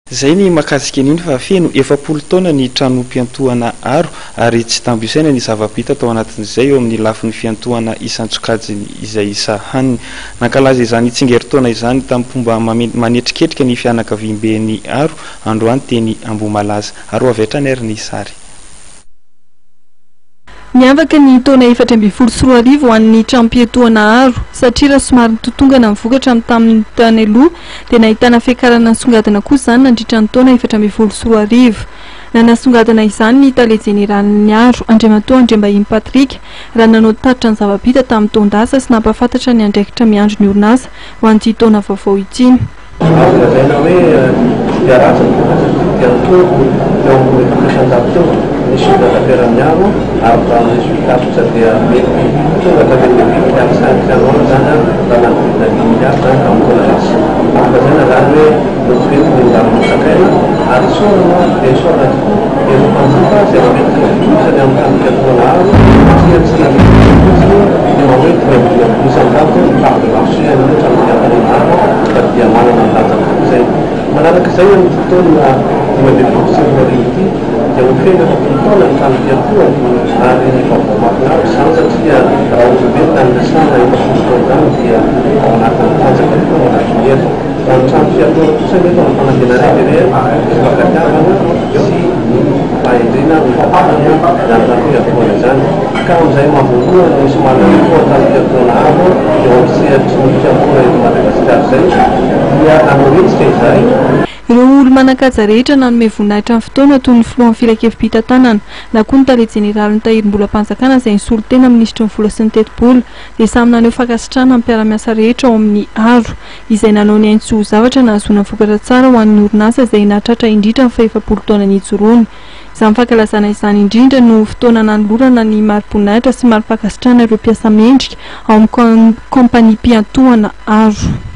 Izay ny mahakasika an'iny fa feno 40 taona ny tranom-piantohana Aro ary tsy tambo isaina ny zava-bita tao anatin'izay eo amin'ny lafiny fiantohana isan-tsokajiny izay sahaniny. Nankalaza izany tsingerin-taona izany tamim-pomba manetriketrika ny fianakaviamben'ny Aro androany teny Ambohimalaza. Ary ho avy hatrany ary ny sary. Niavaka ny taona 2014 ho an'ny tranom-piantohana Aro satria raha somary nitotongana ny vokatra amin'ny tamin'ny tany aloha dia nahitana fiakarana nisongadina kosa izany nandritra ny taona 2014. Nanasongadina izany ny tale jeneralin'ny Aro, Andriamatoa Andriambahiny Patrick, raha nanao tatitra ny zava-bita tamin'ny taon-dasa sy nampahafantatra ny andraikitra miandry ny orinasa ho an'ity taona vaovao ity. Azo lazaina hoe tsy dia ratsy ny vokatra satria dia nitombo teo amin'ny 4% teo ny chiffre d'affaires miaro ary raha ny résultat kosa dia mety tonga hatrany amin'ny huit milliards cinq cent any izany raha manodidina huit milliards izany tamin'ny taona lasa. Azo lazaina izany hoe vetivety ny rano nosakaina ary isaorana dia isaorana tokoa ireo mpanjifa izay mametraka ny fitokisany amin'ny trano fiantohana aro satria tsy fotsiny ny hoe 55% ny part de marché an'io trano fiantohana aro fa dia manana ny lanjany tokoa izay. Manaraka izay amin'ity taona 2015 ity dia ho feno 40 taona ny trano fiantohana ary vaovao mahafinaritra izany satria raha olombelona ny resahana 40 taona izany dia ao anatin'ny tanjaka tokoa ao anatin'ny hery. Raha ny trano fiantohana kosa nefa ny fanantenanay dia hoe ny fifankatiavana sy ny fahendrena no fampahana izany trano fiantohana izany. Ka amin'izay maha voalohany sy manana koa trano fiantohana avo eo amin'ny sehatry ny fiantohana eto Madagasikara izay dia hanao hetsika izahay. Ireo olo-manan-kaja rehetra nanome voninahitra ny fotoana toy ny filohan'ny filankevi-pitantanana na koa ny tale jeneralin'ny tahirim-bolam-panjakana izay nisolo tena minisitry ny vola sy ny tetibola dia samy naneho fankasitrahana ny mpiara-miasa rehetra ao amin'ny Aro izay nanao ny ainy tsy ho zavatra nahazoana vokatra tsara ho an'ny orinasa izay nahatratra indrindra ny fahefapolo taona nijoroany. Izany fankalazana izany indrindra no fotoana nanolorana ny mari-boninahitra sy mari-pankasitrahana ireo mpiasa mendrika ao amin'ny kaompaniam-piantohana Aro.